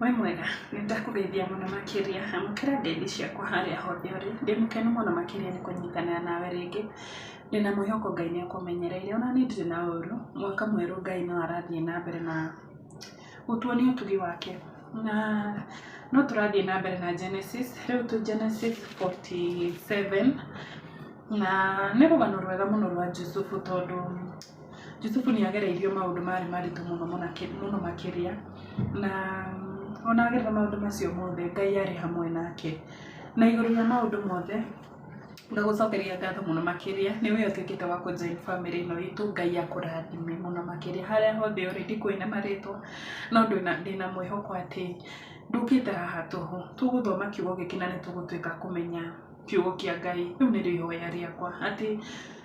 Wĩ mwega? Nĩ ndakũgeithia mũno makĩria, amũkĩra ngeithi ciakwa harĩa hothe ũrĩ, ndĩ mũkenu mũno makĩria nĩ kũnyitanĩra nawe rĩngĩ, ndĩna mwĩhoko Ngai nĩ akũmenyereire, ona niĩ ndirĩ na ũru, mwaka mwerũ Ngai no arathiĩ na mbere na gũtuonia ũtugi wake, na no tũrathiĩ na mbere na Genesis, rĩu twĩ Genesis 47, na nĩ rũgano rwega mũno rwa Jusufu tondũ Jusufu nĩ agereirio maũndũ marĩ maritũ mũno mũno makĩria, na ona agerera maũndũ macio mothe Ngai arĩ hamwe nake. Na igũrũ rĩa maũndũ mothe, ngagũcokeria ngatho mũno makĩria nĩ we ũtuĩkĩte wa kũ join bamĩrĩ ĩno itũ, Ngai akũrathime mũno makĩria. Harĩa hothe ũrĩ ndikũĩ na marĩtwa, no ndĩna mwĩhoko atĩ ndũkĩte haha tũhũ, tũgũthoma kiugo gĩkĩ na nĩ tũgũtuĩka a kũmenya kiugo kĩa Ngai. Rĩu nĩrĩo ihoya rĩakwa atĩ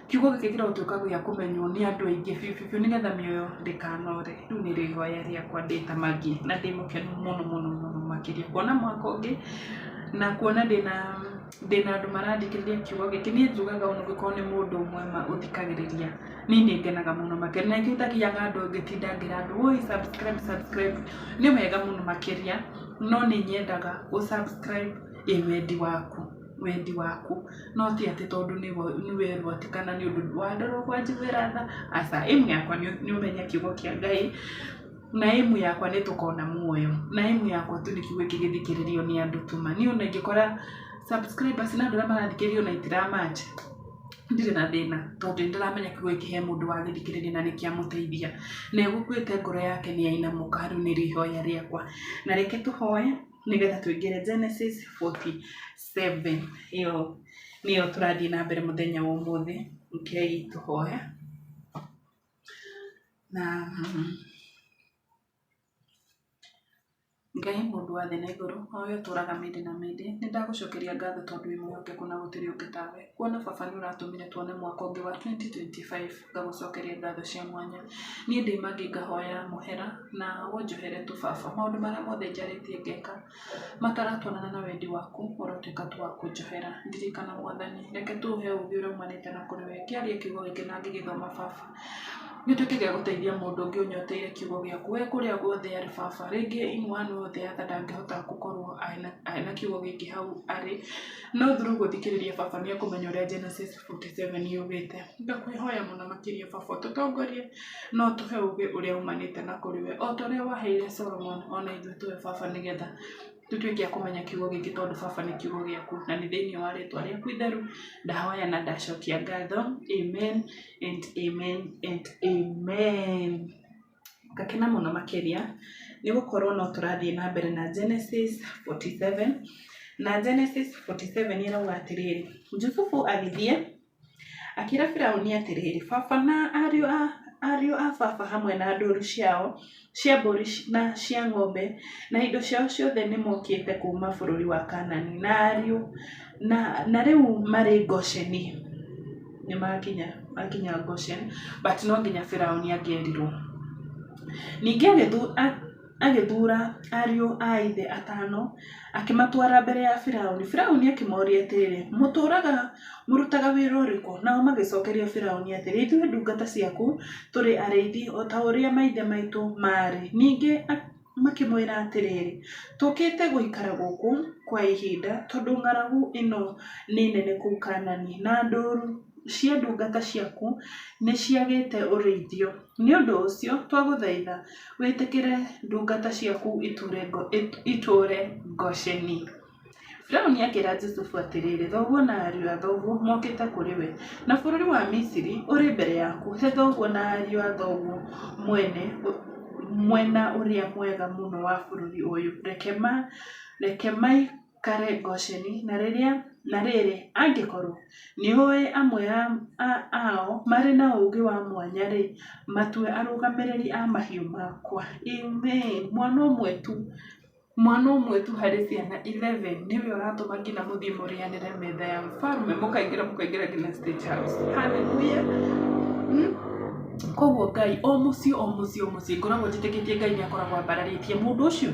Kiugo gĩkĩ kĩrotuĩka gĩa kũmenywo nĩ andũ aingĩ biũ biũ biũ nĩgetha mĩoyo ndĩkanore. Rĩu nĩrĩo ihoya rĩakwa ndĩ ta Maggie na ndĩ mũkenu mũno mũno mũno makĩria kuona mwaka ũngĩ na kuona ndĩna andũ marathikĩrĩria kiugo gĩkĩ. Niĩ njugaga ona ũngĩkorwo nĩ mũndũ ũmwe ma ũthikagĩrĩria, niĩ nĩ ngenaga mũno makĩria. Na nĩkĩo itagiaga andũ ngĩtinda ngĩra andũ woi subscribe subscribe. Nĩ wega mũno makĩria no nĩ nyendaga ũ subscribe ĩ wendi waku. Wendi waku, no ti atĩ tondũ nĩ werwo atĩ kana nĩ ũndũ wandora ũguo wanjiguĩra tha, aca. Aim yakwa nĩ ũmenye kiugo kĩa Ngai, na aim yakwa nĩ tũkona muoyo, na aim yakwa tu nĩ kiugo gĩkĩ gĩthikĩrĩrio nĩ andũ tu ma. Niĩ ona ingĩkora subscribers na andũ arĩa marathikĩrĩria ona itira match, ndirĩ na thĩna tondũ nĩ ndĩramenya kiugo gĩkĩ he mũndũ wagĩthikĩrĩria na nĩ kĩamũteithia, na egũkuĩte ngoro yake nĩ yainamũka, rĩu nĩrĩo ihoya rĩakwa. Na reke tũhoe. Nĩgetha tũingĩre Genesis 47 ĩyo nĩyo tũrathiĩ na mbere mũthenya wa ũmũthĩ. Rekei tũhoe na Ngai mũndũ wa thĩ na igũrũ, o we ũtũraga mĩndĩ na mĩndĩ, nĩ ndagũcokeria ngatho tondũ wĩ mwĩhokeku na gũtirĩ ũngĩ tawe. Kuona baba nĩ ũratũmire tuone mwaka ũngĩ wa 2025, ngagũcokeria ngatho cia mwanya. Niĩ ndĩ Maggie ngahoya mũhera na ũnjohere tu baba. Maũndũ marĩa mothe njarĩtie ngeka mataratwarana na wendi waku, ũrotuĩka tu wa kũnjohera. Ndirikana Mwathani, reke tu ũhe ũũgĩ ũrĩa umanĩte na kũrĩ we. Ngĩaria kiugo gĩkĩ na ngĩgĩthoma baba, gĩtuĩke gĩa gũteithia mũndũ ũngĩ ũnyoteire kiugo gĩaku. We kũrĩa guothe arĩ baba, rĩngĩ in one way or the other ndangĩhota gũkorwo ena kiugo gĩkĩ hau arĩ, no through gũthikĩrĩria baba nĩ ekũmenya ũrĩa Genesis 47 yugĩte. Ngakwĩhoya mũno makĩria baba ũtũtongorie na ũtũhe ũgĩ ũrĩa umanĩte na kũrĩ we. O ta ũrĩa waheire Solomon ona ithuĩ tũhe baba nĩgetha tũtuĩke a kũmenya kiugo gĩkĩ tondũ baba nĩ kiugo gĩaku. Na nĩ thĩinĩ wa rĩtwa rĩaku itheru ndahoya na ndacokia ngatho. Amen and amen and amen. Ngakena mũno makĩria nĩ gũkorwo no tũrathiĩ na mbere na Genesis 47, na Genesis 47 ĩrauga atĩrĩrĩ, Jusufu agĩthiĩ akĩra Firaũni atĩrĩrĩ, baba na ariũ a baba hamwe na ndũru ciao cia mbũri na cia ng'ombe na indo ciao ciothe nĩ mokĩte kuuma bũrũri wa Kaanani, na ariũ na rĩu marĩ Gosheni. Nĩ makinya, makinya Goshen, but no nginya Firaũni angĩerirwo. Ningĩ agĩthuura ariũ a ithe atano, akĩmatwara mbere ya Firaũni. Firaũni akĩmooria atĩrĩ, Mũtũũraga mũrutaga wĩra ũrĩkũ? Nao magĩcookeria Firaũni atĩrĩ, Ithuĩ ndungata ciaku tũrĩ arĩithi, o ta ũrĩa maithe maitũ maarĩ. Ningĩ makĩmwĩra atĩrĩrĩ, Tũũkĩte gũikara gũkũ kwa ihinda, tondũ ng'aragu ĩno nĩ nene kũu Kaanani, na ndũũru cia ndungata ciaku nĩciagĩte ũrĩithio. Nĩ ũndũ ũcio, twagũthaitha wĩtĩkĩre ndungata ciaku itũũre Gosheni. Firaũni akĩĩra Jusufu atĩrĩrĩ, Thoguo na ariũ a thoguo mokĩte kũrĩ we, na bũrũri wa Misiri ũrĩ mbere yaku. He thoguo na ariũ a thoguo mwena ũrĩa mwega mũno wa bũrũri ũyũ. Reke maikare Gosheni, na rĩrĩ, angĩkorwo nĩũũĩ amwe ao marĩ na ũũgĩ wa mwanya-rĩ, matue arũgamĩrĩri a mahiũ makwa. Amen. Mwana ũmwe tu. Mwana ũmwe tu harĩ ciana 11 nĩwe ũratũma nginya mũthiĩ mũrĩanĩre metha ya mfalme, mũkaingĩra mũkaingĩra nginya state house. Hallelujah. Koguo Ngai o mũciĩ o mũciĩ o mũciĩ ngoragwo njĩtĩkĩtie Ngai nĩ akoragwo ambararĩtie mũndũ ũcio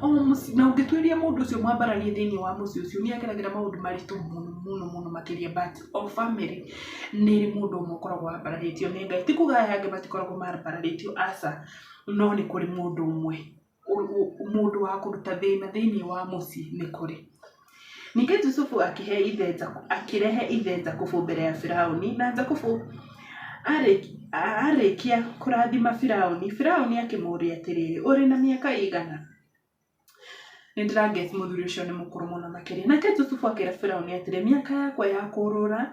o mũciĩ, na ũngĩtuĩria mũndũ ũcio mwambararie thĩinĩ wa mũciĩ ũcio nĩ ageragĩra maũndũ maritũ mũno mũno mũno makĩria, but o family nĩ ĩrĩ mũndũ ũmwe ũkoragwo wambararĩtio nĩ Ngai. Ti kuga aya angĩ matikoragwo mambararĩtio, aca, no nĩ kũrĩ mũndũ ũmwe. Mũndũ wa kũruta thĩna thĩinĩ wa mũciĩ nĩ kũrĩ. Ningĩ Jusufu akĩhe ithe akĩrehe ithe Jakubu mbere ya Firauni, na Jakubu arĩkia kũrathima Firauni, Firauni akĩmũũria atĩrĩrĩ, ũrĩ na mĩaka ĩigana? Nĩ ndĩra guess mũthuri ũcio nĩ mũkũrũ mũno makĩria. Nake Jusufu akĩra Firauni atĩrĩ, mĩaka yakwa ya kũũrũra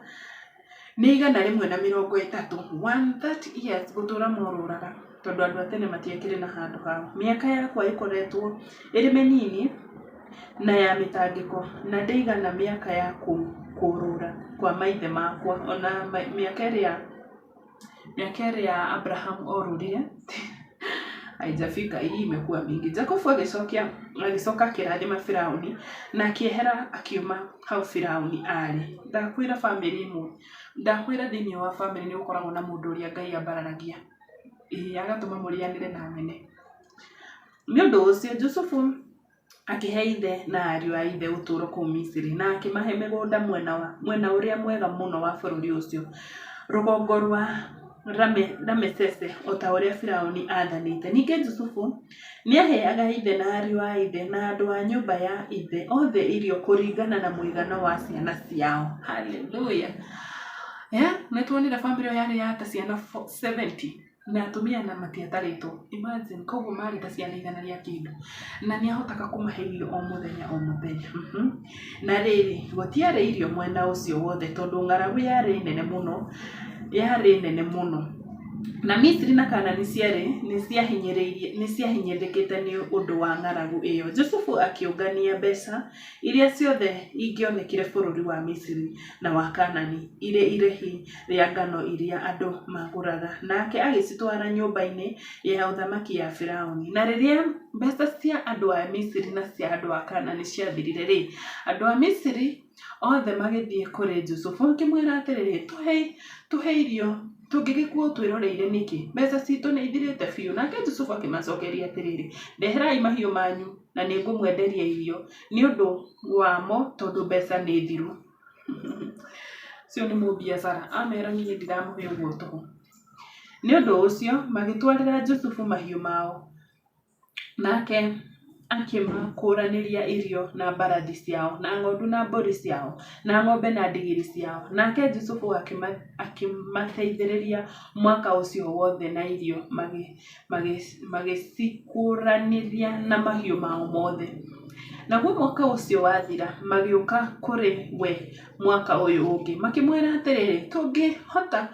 nĩ 130, 130 years gũtũra morũraga, tondũ andũ a tene matiakĩrĩ na handũ hao. Mĩaka yakwa ĩkoretwo ĩrĩ mĩnini na ya mĩtangĩko, na ndĩigana mĩaka ya kũũrũra kwa maithe makwa, ona mĩaka ĩrĩa Abraham orũrire haijafika, hii imekuwa mingi. Jakubu agĩcokia agĩcoka akĩrathima Firauni na akĩehera akiuma hau Firauni arĩ. Ndakwĩra bamĩrĩ ĩmwe, ndakwĩra thĩinĩ wa bamĩrĩ nĩ gũkoragwo na mũndũ ũrĩa Ngai ambararagia, ĩĩ agatũma mũrĩanĩre na amene. Nĩ ũndũ ũcio Jusufu akĩhe ithe na ariũ a ithe ũtũũro kũu Misiri, na akĩmahe mĩgũnda mwena ũrĩa mwega mũno wa bũrũri ũcio, rũgongo rwa Ramesese, o ta ũrĩa Firauni aathanĩte. Ningĩ Jusufu nĩaheaga ithe na ariũ a ithe na andũ a nyũmba ya ithe othe irio kũringana na mũigana wa ciana ciao. Hallelujah! Yeah, nĩ tuonire bamĩrĩ ĩyo yarĩ ya ta ciana 70 na atumia na matiatarĩtwo. Imagine, koguo marĩ ta ciana igana rĩa kĩndũ. Na nĩ ahotaga kũmahe irio o mũthenya o mũthenya. Na rĩrĩ, gũtiarĩ irio mwena ũcio wothe tondũ ng'aragu yarĩ nene mũno, yarĩ nene mũno. Na Misiri na Kaanani cierĩ nĩ ciahinyĩrĩrĩkĩte nĩ ũndũ wa ng'aragu ĩyo. Jusufu akĩũngania mbeca iria ciothe ingĩonekire bũrũri wa Misiri na wa Kaanani irĩ irĩhi rĩa ngano iria andũ maagũraga, nake agĩcitwara nyũmba-inĩ ya ũthamaki ya Firauni. Na rĩrĩa mbeca cia andũ a Misiri na cia andũ a Kaanani ciathirire-rĩ, andũ a Misiri othe magĩthiĩ kũrĩ Jusufu makĩmwĩra atĩrĩrĩ, Tũhe irio, tũngĩgĩkua ũtwĩroreire nĩkĩ? Mbeca citũ nĩ ithirĩte biũ. Nake Jusufu akĩmacokeria atĩrĩrĩ, Ndeherai mahiũ manyu, na nĩ ngũmwenderia irio nĩ ũndũ wamo tondũ mbeca nĩ thiru. Ũcio nĩ mũbiacara, amera niĩ ndiramũhe ũguo tũhũ. Nĩ ũndũ ũcio magĩtwarĩra Jusufu mahiũ mao, nake akĩmakũũranĩria irio na mbarathi ciao, na ng'ondu na mbũri ciao, na ng'ombe na ndigiri ciao. Nake Jusufu akĩmateithĩrĩria mwaka ũcio wothe na irio, magĩcikũũranĩria na mahiũ mao mothe. Naguo mwaka ũcio wathira, magĩũka kũrĩ we mwaka ũyũ ũngĩ, makĩmwĩra atĩrĩ, Tũngĩhota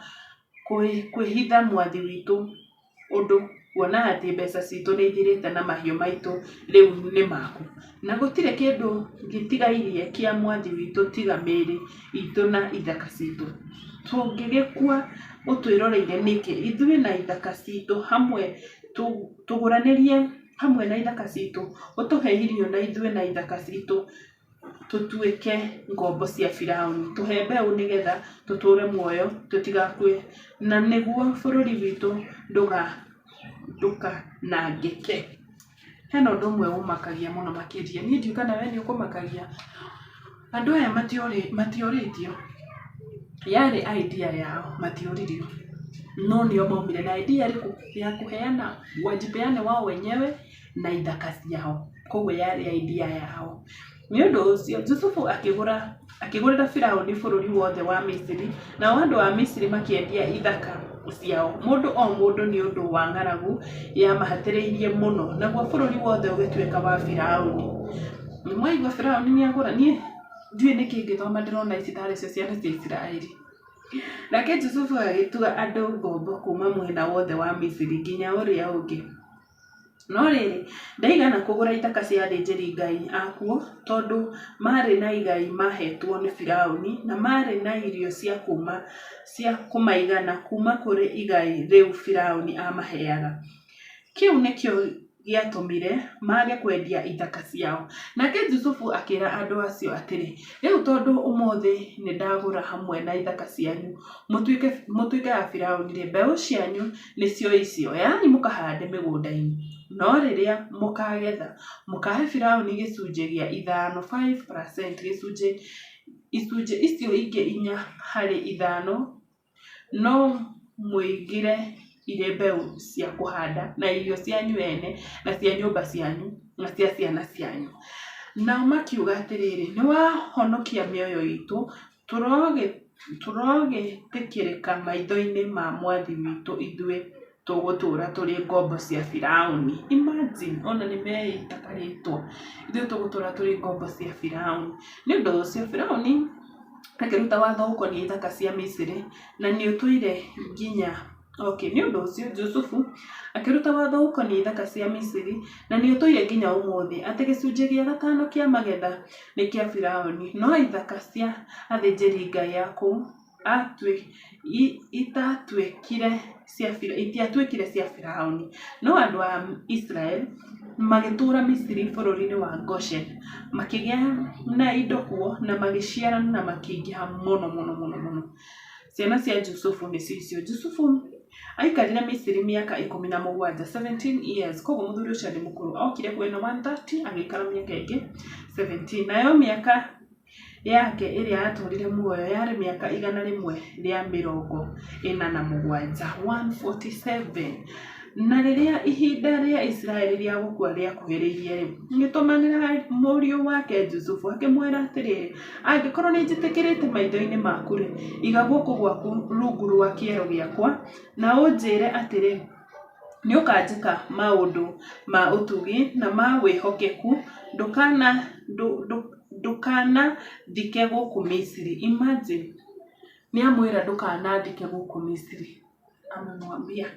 kwĩhitha mwathi witũ ũndũ, kuona atĩ mbeca citũ nĩ ithirĩte na mahiũ maitũ rĩu nĩ maku, na gũtirĩ kĩndũ gĩtigairie kĩa mwathi witũ tiga mĩĩrĩ itũ na ithaka citũ. Tũngĩgĩkua ũtwĩroreire nĩkĩ, ithuĩ na ithaka citũ hamwe, tũgũranĩrie hamwe na ithaka citũ, ũtũhe irio na ithuĩ na ithaka citũ tũtuĩke ngombo cia Firauni. Tũhe mbeũ nĩgetha tũtũũre muoyo tũtigakue, na nĩguo bũrũri witũ ndũkanangĩke. Hena ũndũ ũmwe ũmakagia mũno makĩria, niĩ ndiũĩ kana we nĩ ũkũmakagia, andũ aya matiorĩtio, yarĩ idea yao, matioririo, no nĩo maumire na idea ĩrĩkũ? Ya kũheana, wajipeane wao wenyewe na ithaka ciao, koguo yarĩ idea yao. Nĩ ũndũ ũcio Jusufu akĩgũra akĩgũrĩra Firauni bũrũri wothe wa Misiri, nao andũ a Misiri makĩendia ithaka ciao, mũndũ o mũndũ nĩ ũndũ wa ng'aragu yamahatĩrĩirie mũno, naguo bũrũri wothe ũgĩtuĩka wa Firauni. Nĩ mwaigua Firauni nĩ agũra? Niĩ ndiũĩ nĩkĩ ngĩthoma ndĩrona ici tarĩ cio ciana cia Isiraeli. Nake Jusufu agĩtua andũ ngombo kuuma mwena wothe wa Misiri nginya ũrĩa ũngĩ. No rĩrĩ, ndaigana kũgũra ithaka cia athĩnjĩri-ngai akuo, tondũ maarĩ na igai maaheetwo nĩ Firauni, na maarĩ na irio cia kũmaigana kuuma kũrĩ igai rĩu Firauni aamaheaga. Kĩu nĩkĩo gĩatũmire mage kwendia ithaka ciao. Nake Jusufu akĩra andũ acio atĩrĩ, Rĩu tondũ ũmũthĩ nĩndagũra hamwe na ithaka cianyu mũtuĩke a Firauni-rĩ, mbeũ cianyu nĩcio ici, oyai mũkahande mĩgũnda-inĩ. No rĩrĩa mũkaagetha, mũkaahe Firauni gĩcunjĩ gĩa ithano, 5%, gĩcunjĩ icunjĩ icio ingĩ inya harĩ ithano no mũigĩre irĩ mbeũ cia kũhanda na irio cianyu ene na cia nyũmba cianyu na cia ciana cianyu. Nao makiuga atĩrĩrĩ, nĩ wahonokia mĩoyo itũ, tũrogĩtĩkĩrĩka maitho-inĩ ma mwathi witũ ithuĩ tũgũtũũra tũrĩ ngombo cia Firaũni. Imagine, ona nĩ meĩta karĩtwa, ithuĩ tũgũtũũra tũrĩ ngombo cia Firaũni. Nĩ ũndũ ũcio Firaũni akĩruta watho ũkoniĩ ithaka cia Misiri, na nĩ ũtũire nginya okay, nĩ ũndũ ũcio Jusufu akĩruta watho ũkoniĩ ithaka cia Misiri, na nĩ ũtũire nginya ũmũthĩ, atĩ gĩcunjĩ gĩa gatano kĩa magetha nĩ kĩa Firaũni, no ithaka cia athĩnjĩri-ngai a kũu itiatuĩkire cia Firaũni. No andũ a Isiraeli magĩtũũra Misiri bũrũri-inĩ wa Goshen, makĩgĩa na indo kuo na magĩciarana na makĩingĩha mũno mũno mũno mũno. Ciana cia Jusufu nĩcio icio. Jusufu aikarire Misiri mĩaka 17, 17 years. Koguo mũthuri ũcio arĩ mũkũrũ. Okire kuo ena 130, agĩikara mĩaka ĩngĩ 17. Nayo mĩaka yake ĩrĩa atũũrire muoyo yarĩ mĩaka 147, 147. Na rĩrĩa ihinda rĩa Isiraeli rĩa gũkua rĩakuhĩrĩirie-rĩ, agĩtũmanĩra mũriũ wake Jusufu akĩmwĩra atĩrĩrĩ, angĩkorwo nĩ njĩtĩkĩrĩte maitho-inĩ maku-rĩ, iga guoko gwaku rungu rwa kĩero gĩakwa na ũnjĩĩre atĩrĩ, nĩ ũkanjĩka maũndũ ma ũtugi na ma wĩhokeku, ndũkanathike gũkũ Misiri. Imagine, nĩ amwĩra ndũkanathike gũkũ Misiri. Amemwambia.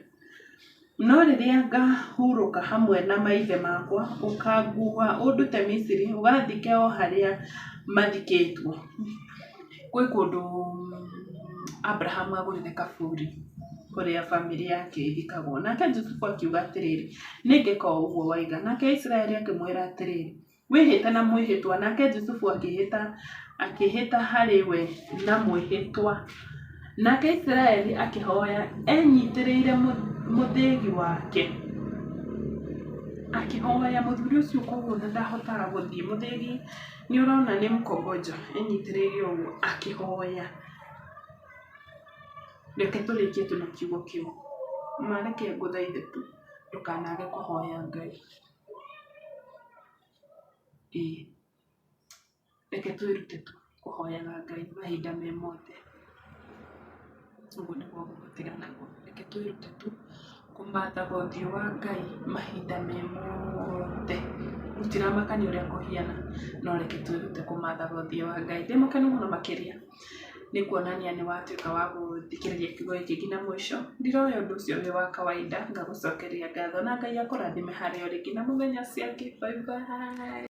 No rĩrĩa ngahurũka hamwe na maithe makwa, ũkanguua ũndute Misiri, ũgaathike o harĩa mathikĩtwo. Gwĩ kũndũ Abraham agũrire kaburi kũrĩa bamĩrĩ yake ĩthikagwo. Nake Jusufu akiuga atĩrĩrĩ, nĩngeka o ũguo waiga. Nake Isiraeli akĩmwĩra atĩrĩrĩ, wĩhĩte na mwĩhĩtwa. Nake Jusufu akĩĩhĩta akĩĩhĩta harĩ we na mwĩhĩtwa. Nake Isiraeli akĩhoya enyitĩrĩire mũthĩgi wake. Akĩhoya mũthuri ũcio koguo ona ndahotaga gũthiĩ. Mũthĩgi nĩ ũrona nĩ mkongojo, enyitĩrĩire ũguo akĩhoya. Reke tũrĩkie tu na kiugo kĩu. Ma reke ngũthaithe tu ndũkanage kũhoya Ngai. Ĩĩ, reke twĩrute tu kũhoyaga Ngai mahinda me mothe. Ũguo nĩguo ngũgũtiga naguo. Reke twĩrute tu kũmathaga ũthiũ wa Ngai mahinda me mothe. Gũtiramakania ũrĩa kũhiana, no reke twĩrute kũmathaga ũthiũ wa Ngai. Ndĩ mũkenu mũno makĩria nĩ kuonania nĩ watuĩka wa gũthikĩrĩria kiugo gĩkĩ nginya mũico. Ndiroya ũndũ ũcio wĩ wa kawaida, ngagũcokeria ngatho na Ngai akũrathime harĩa ũrĩ nginya mũthenya ũcio ũngĩ. Bye bye.